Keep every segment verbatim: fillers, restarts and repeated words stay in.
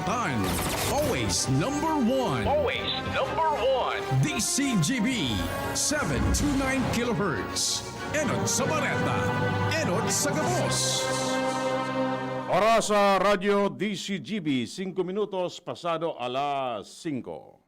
Tan, always number one. Always number one. D C G B, seven two nine kilohertz. Enot sa Bareta, enot sa gabos. Oras sa Radyo D C G B, singko minutos pasado alas singko.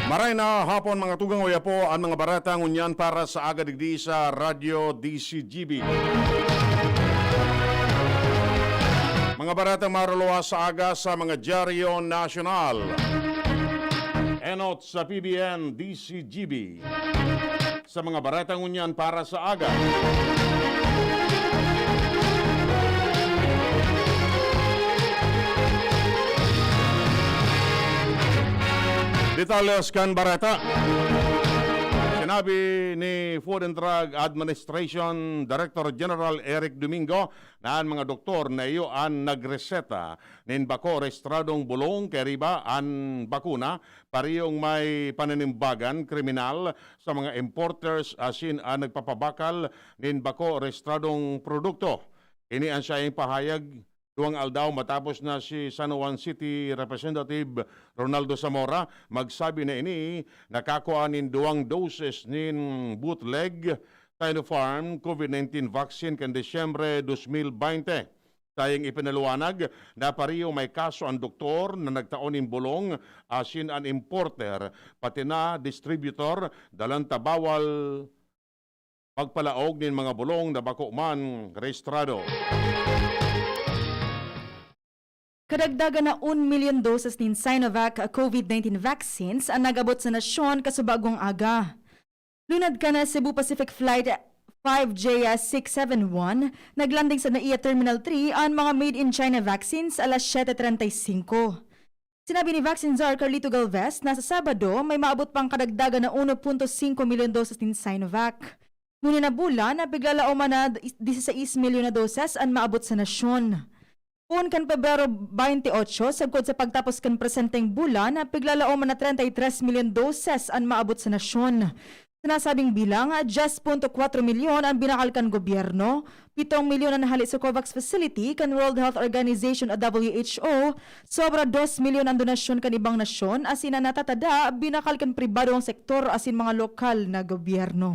Maray na hapon, mga tugang, oya po an mga bareta ngunyan para sa aga digdi sa Radyo D C G B. Mga bareta maruluwas sa aga sa mga dyaryo nasyonal. Enot sa P B N D C G B. Sa mga bareta ngunyan para sa aga. Detalles kan bareta. Sinabi ni Food and Drug Administration Director General Eric Domingo na an mga doktor na iyo an nagreseta nin bako rehistradong bolong kay riba an bakuna, parehong may pananimbagan kriminal sa mga importers asin an nagpapabakal nin bako rehistradong produkto. Ini an saiyang pahayag duwang aldaw matapos na si San Juan City Representative Ronaldo Zamora magsabi na ini nakakua nin duwang doses nin bootleg Sinopharm COVID nineteen vaccine kan Disyembre dos mil baynte. Saiyang ipinaliwanag na pareho may kaso an doktor na nagtao nin bolong asin an importer, pati na distributor, dalan ta bawal magpalaog nin mga bolong na bako man rehistrado. Kadagdagan na un milyon doses nin Sinovac COVID nineteen vaccines an nag-abot sa nasyon kasubagong aga. Lunad kan Cebu Pacific Flight five J six seven one, naglanding sa NAIA Terminal three an mga made in China vaccines alas siyete treinta y cinco. Sinabi ni Vaccine Czar Carlito Galvez na sa Sabado, may maabot pang kadagdagan na uno punto singko milyon doses nin Sinovac. Ngunyan na bulan, piglalao man na dieciséis milyon na doses an maabot sa nasyon. Poon kan Pebrero twenty-eight, sagkod sa pagtapos kan presenteng bulan, piglalao man na treinta y tres milyon doses an maabot sa nasyon. Sa nasabing bilang, dyes punto kwatro milyon an binakal kan gobyerno, pitong milyon an hale sa COVAX facility kan World Health Organization o W H O, sobra dos milyon an donasyon kan ibang nasyon, asin an natatada, binakal kan pribadong sektor asin mga lokal na gobyerno.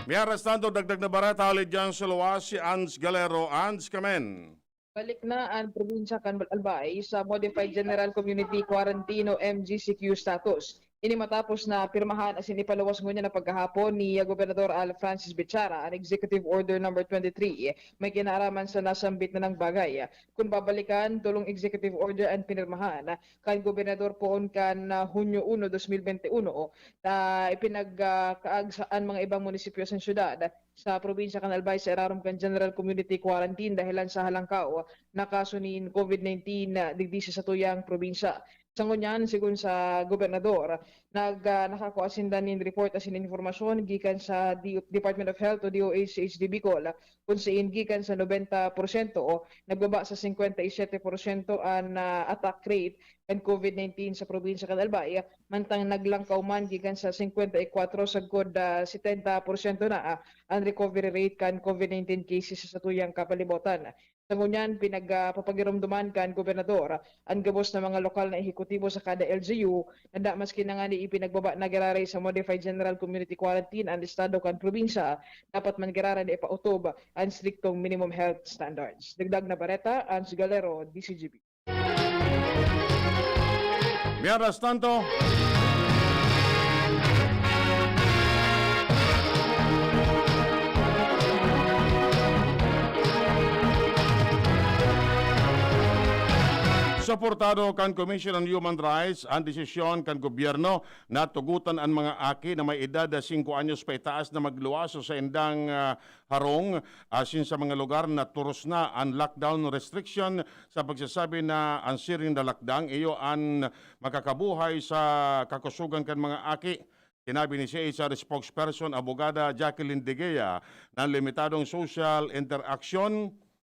Mientras tanto, dagdag na bareta hali diyan sa luwas, si Ans Galero. Ans, kamen. Balik na an probinsya kan Albay sa Modified General Community Quarantine o M G C Q status. Ini matapos na pirmahan asin ipaluwas ngunyan na pagkahapon ni Gobernador Al Francis Bichara an Executive Order Number twenty-three, may kinaaraman sa nasambit na nang bagay. Kun babalikan, tolong executive order an pinirmahan kan gobernador poon kan, ah, Hunyo uno, dos mil bente uno, na ipinag, ah, kaag sa an mga ibang munisipyo sa syudad. Sa probinsya kan Albay sa irarom kan General Community Quarantine dahelan sa halangkaw na kaso nin COVID nineteen na digdi sa satuyang probinsya. Sa ngunyan, sigon sa gobernador, nag, ah, nakakua sinda nin report asin impormasyon gikan sa D-, Department of Health o D O H C H D Bicol, kun sain gikan sa nobenta porsyento, nagbaba sa singkwenta y siyete porsyento an, ah, attack rate kan COVID nineteen sa probinsya kan Albay, mantang naglangkaw man gikan sa singkwenta y kwatro sagkod, ah, setenta porsyento na, ah, an recovery rate kan COVID nineteen cases sa satuyang kapalibotan. Sa ngunyan, pinag, ah, papagiromdoman kan gobernador an gabos na mga lokal na ehekutibo sa kada L G U na da-, maski na ngani ipinagbaba na giraray sa Modified General Community Quarantine an estado kan probinsya, dapat man giraray na ipautob an striktong minimum health standards. Dagdag na bareta, Ans Galero, D C G B. Mientras tanto, suportado kan Commission on Human Rights an desisyon kan gobyerno na tugotan an mga aki na may edad na singko anyos paitaas na magluwas sa saindang, ah, harong, asin sa mga lugar na turos na an lockdown restriction sa pagsasabi na an siring na lakdang iyo an makakabuhay sa kakusogan kan mga aki. Sinabi ni C H R spokesperson Abogada Jacqueline De Gea na limitadong social interaction,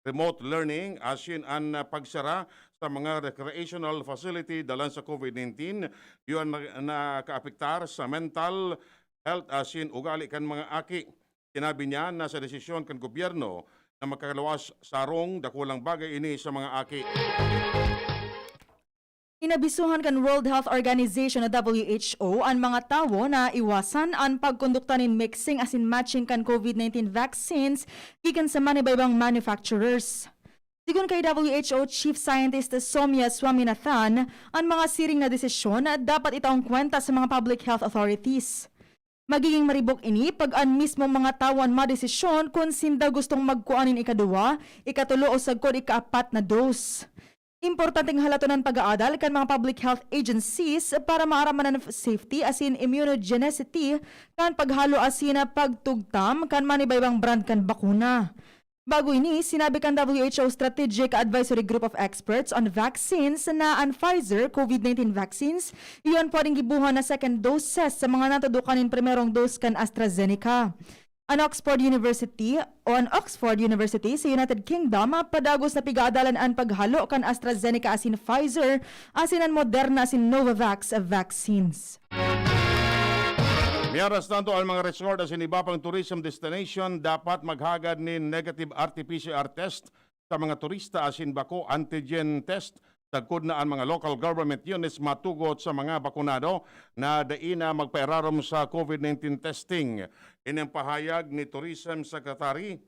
remote learning, asin an, ah, pagsara sa mga recreational facility dalan sa COVID nineteen, iyo an na-, nakaapektar sa mental health asin ugali kan mga aki. Sinabi niya na sa desisyon kan gobyerno na makakaluwas sa arong, dakulang bagay ini sa mga aki. Inabisuhan kan World Health Organization o W H O an mga tawo na iwasan an pagkondukta nin mixing asin matching kan COVID nineteen vaccines gikan sa manibaybang manufacturers. Sigon kay W H O Chief Scientist Soumya Swaminathan, an mga siring na desisyon dapat itaong kwenta sa mga public health authorities. Magiging maribok ini pag an mismong mga tawo an madesisyon kun sinda gustong magkua nin ikaduwa, ikatulo o sagkod ikaapat na dose. Importanteng halaton an pag-aadal kan mga public health agencies para maaraman an safety asin immunogenicity kan paghalo asin pagtugtam kan manibaybang brand kan bakuna. Bago ini, sinabi kan W H O Strategic Advisory Group of Experts on Vaccines na an Pfizer COVID nineteen vaccines iyo an pwedeng gibohan na second doses sa mga natudokan nin primerong dose kan AstraZeneca. An Oxford University o an Oxford University sa United Kingdom padagos na pigaadalan an paghalo kan AstraZeneca asin Pfizer asin an Moderna asin Novavax vaccines. Mientras tanto, ang mga resort asin iba pang tourism destination dapat maghagad nin negative R T P C R test sa mga turista asin bako antigen test sagkod na an mga local government units matugot sa mga bakunado na dai na magpairarom sa COVID nineteen testing. Ini ang pahayag ni Tourism Secretary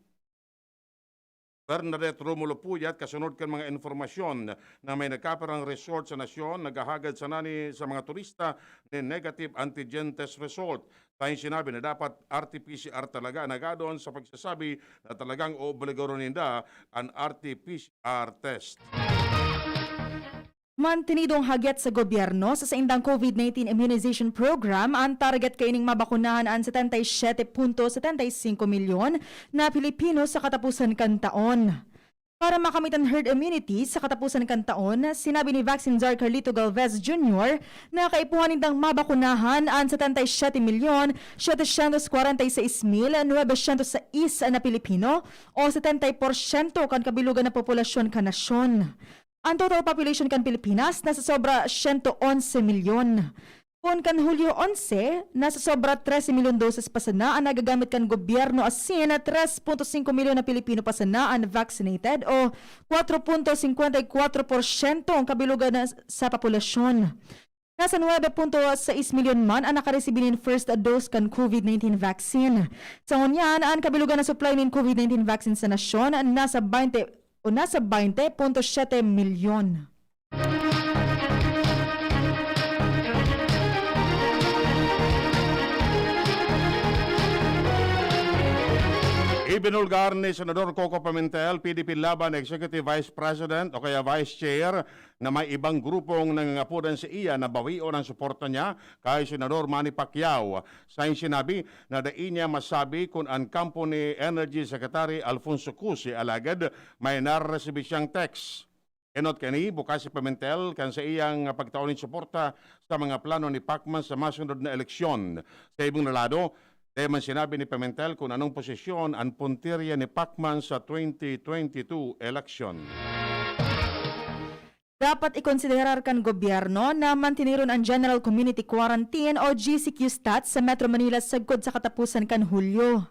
Bernadette Romulo Puyat, kasunod kan mga impormasyon na may nagkapirang resort sa nasyon naghahagad sana ni sa mga turista nin negative antigen test result. Tanging sinabi na dapat R T P C R talaga an hagadon sa pagsasabi na talagang oobligado ninda an R T P C R test. Mantinidong hagyat sa gobyerno sa saindang COVID nineteen immunization program, an target kaining mabakunahan an setenta y siete punto setenta y cinco milyon na Pilipino sa katapusan kan taon. Para makamit an herd immunity sa katapusan kan taon, sinabi ni Vaccine Czar Carlito Galvez Junior na kaipuhan nindang mabakunahan an setenta y siete milyon setecientos cuarenta y seis mil novecientos seis na Pilipino o setenta porsyento kan kabilugan na populasyon kan nasyon. Ang total population kan Pilipinas nasa sobra siyento onse milyon. Kun kan Hulyo onse, nasa sobra trese milyon doses pa sana an nagagamit kan gobyerno asin tres punto singko milyon na Pilipino pa sana an vaccinated o kwatro punto singkwenta y kwatro porsyento ang kabilugan na sa populasyon. Nasa nuebe punto sais milyon man an nakaresibi nin first dose kan COVID nineteen vaccine. Sa ngunyan, an kabilugan na supply nin COVID nineteen vaccine sa nasyon nasa baynte o nasa baynte punto siyete milyon. Ibinulgar ni Senador Coco Pimentel, P D P Laban Executive Vice President o kaya Vice Chair, na may ibang grupong nangangapodan saiya na bawion ang suporta niya kay Senador Manny Pacquiao. Sa iyang sinabi na dai niya masabi kun an kampo ni Energy Secretary Alfonso Cusi, alagad may naresibi siyang text. Enot kani, bukas si Pimentel kan saiyang pagtao nin suporta sa mga plano ni Pacman sa masunod na eleksyon. Sa ibang na lado, dai man sinabi ni Pimentel kun anong posisyon an puntirya ni Pacman sa twenty twenty-two eleksyon. Dapat ikonsiderar kan gobyerno na mantineron an General Community Quarantine o G C Q stats sa Metro Manila sagkod sa katapusan kan Hulyo.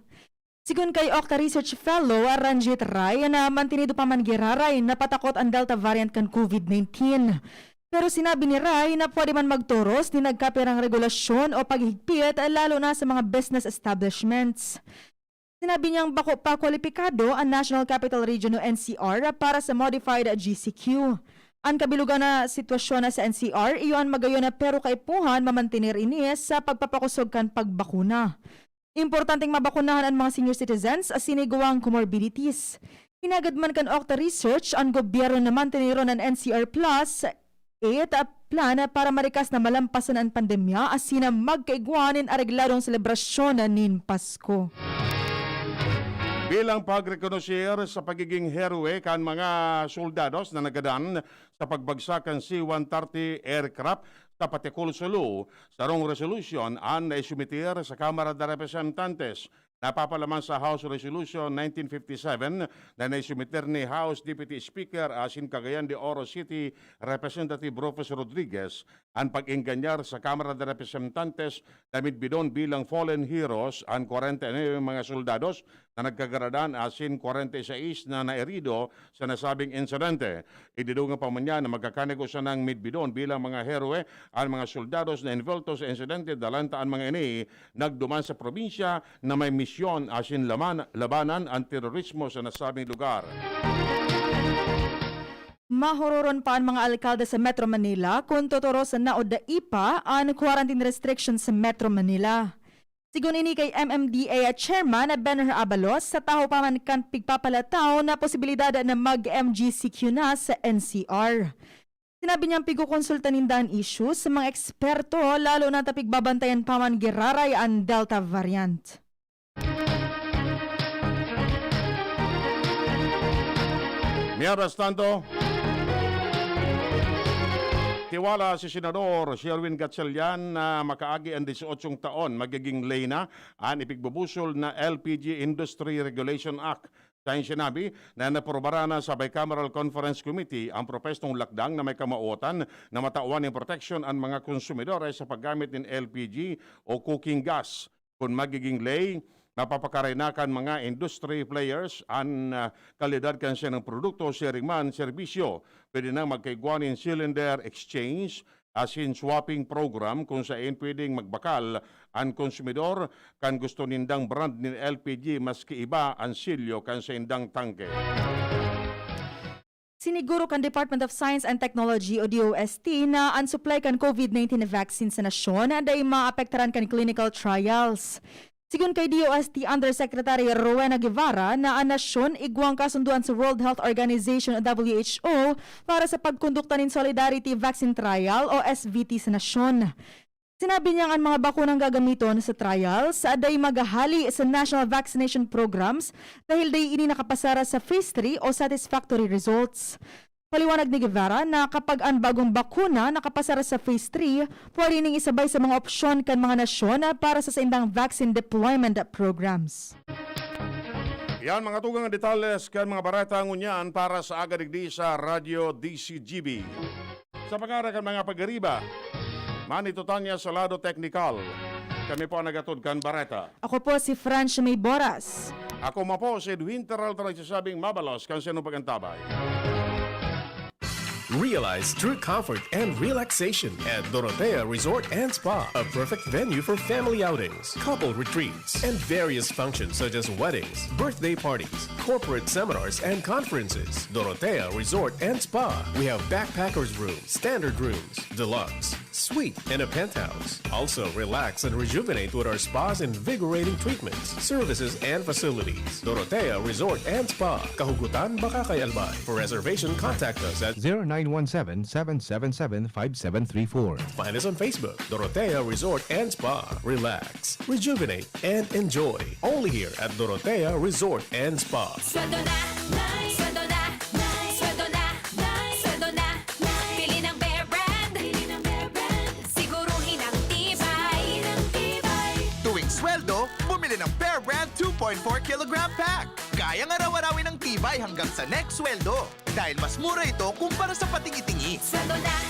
Sigon kay Octa Research Fellow Ranjit Rai na mantinido pa man giraray na patakot an Delta variant kan COVID nineteen. Pero sinabi ni Rai na pwede man magtoros nin nagkapirang regulasyon o paghigpit, lalo na sa mga business establishments. Sinabi niyang bako pa kwalipikado an National Capital Region o N C R para sa modified G C Q. An kabilugan na sitwasyon na sa N C R, iyo an magayon na pero kaipuhan mamantener ini sa pagpapakosog kan pagbakuna. Importanteng mabakunahan an mga senior citizens asin igwang comorbidities. Hinagad man kan Octa Research an gobyerno na manteneron an N C R Plus eight plan para marikas na malampasan an pandemya asin na magkaigwa nin aregladong selebrasyon nin Pasko. Bilang pagrekonoser sa pagiging heroe kan mga soldados na nagadan sa pagbagsak kan C one thirty aircraft sa Patikul Sulu. Sarong resolusyon an naisumiter sa Kamara de Representantes. Napapalaman sa House Resolution nineteen fifty-seven na naisumiter ni House Deputy Speaker asin Cagayan de Oro City Representative Rufus Rodriguez an pag-engganyar sa Kamara de Representantes na midbidon bilang fallen heroes an kwarenta y nuebe mga soldados na nagkagaradan asin kwarenta y seis na naerido sa nasabing insidente. Ididugang pa man niya na magkakanego sanang midbidon bilang mga heroe an mga soldados na involto sa insidente, dalanta an mga ini nagduman sa probinsya na may misyon asin laman, labanan an terorismo sa nasabing lugar. Mahororon pa an mga alkalde sa Metro Manila kun totoro sa naodai pa an quarantine restrictions sa Metro Manila. Sigon ini kay M M D A Chairman Benhur Abalos, sa tahaw pa man kan pigpapalataw na posibilidad na mag-M G C Q na sa N C R. Sinabi niyang pigkokonsulta ninda an isyu sa mga eksperto, lalo na ta pigbabantayan pa man giraray an Delta variant. Mientras tanto, tiwala si Senador Sherwin Gatchalian na makaagi an dieciochong taon, magiging ley na an ipigbubusol na L P G Industry Regulation Act. Sa sinabi na naprobaran na sa Bicameral Conference Committee ang propestong lakdang na may kamawotan na matawan nin proteksyon an mga konsumidores sa paggamit nin L P G o cooking gas. Kun magiging ley, mapapakaray na kan mga industry players an, ah, kalidad kan sarong produkto, siring man serbisyo. Pwede nang magkaigwa nin cylinder exchange asin swapping program kun saen pwedeng magbakal an konsumidor kan gusto nindang brand nin L P G maski iba an selyo kan saindang tangke. Siniguro kan Department of Science and Technology o D O S T na an supply kan COVID nineteen vaccine sa nasyon dai maapektaran kan clinical trials. Sigon kay D O S T Undersecretary Rowena Guevara na an nasyon igwang kasundoan sa World Health Organization o W H O para sa pagkondukta nin Solidarity Vaccine Trial o S V T sa nasyon. Sinabi niyang an mga bakunang gagamiton sa trials dai maghahali sa national vaccination programs dahil dai ini nakapasar sa phase three o satisfactory results. Paliwanag ni Guevara na kapag an bagong bakuna nakapasar sa phase three, pwede ning isabay sa mga opsyon kan mga nasyon para sa saindang vaccine deployment programs. Yan, mga tugang, ang detalles kan mga bareta ngunyan para sa aga digdi sa Radyo D C G B. Sa pangaran kan mga pag-ariba, Manny Totanya sa lado teknikal. Kami po ang nagatod kan bareta. Ako po si French May Boras. Ako man po si Edwin Terralta, nagsasabing mabalos kan saindong pag-antabay. Realize true comfort and relaxation at Dorotea Resort and Spa, a perfect venue for family outings, couple retreats, and various functions such as weddings, birthday parties, corporate seminars, and conferences. Dorotea Resort and Spa. We have backpackers room, standard rooms, deluxe, suite, and a penthouse. Also, relax and rejuvenate with our spa's invigorating treatments, services, and facilities. Dorotea Resort and Spa, Kahugutan, Bacacay, Albay. For reservation, contact us at zero nine one seven, seven seven seven, five seven three four. Find us on Facebook, Dorotea Resort and Spa. Relax, rejuvenate, and enjoy. Only here at Dorotea Resort and Spa. Sweldo na, sweldo na, sweldo na, sweldo na, sweldo na. Pili ng Bear Brand. Pili ng Bear Brand. Siguruhin ang tibay. Tuwing sweldo, bumili ng Bear Brand two point four kilogram pack. Kayang araw-arawin ang tibay hanggang sa next sweldo. Dahil mas mura ito kumpara sa patingi-tingi. Sweldo na,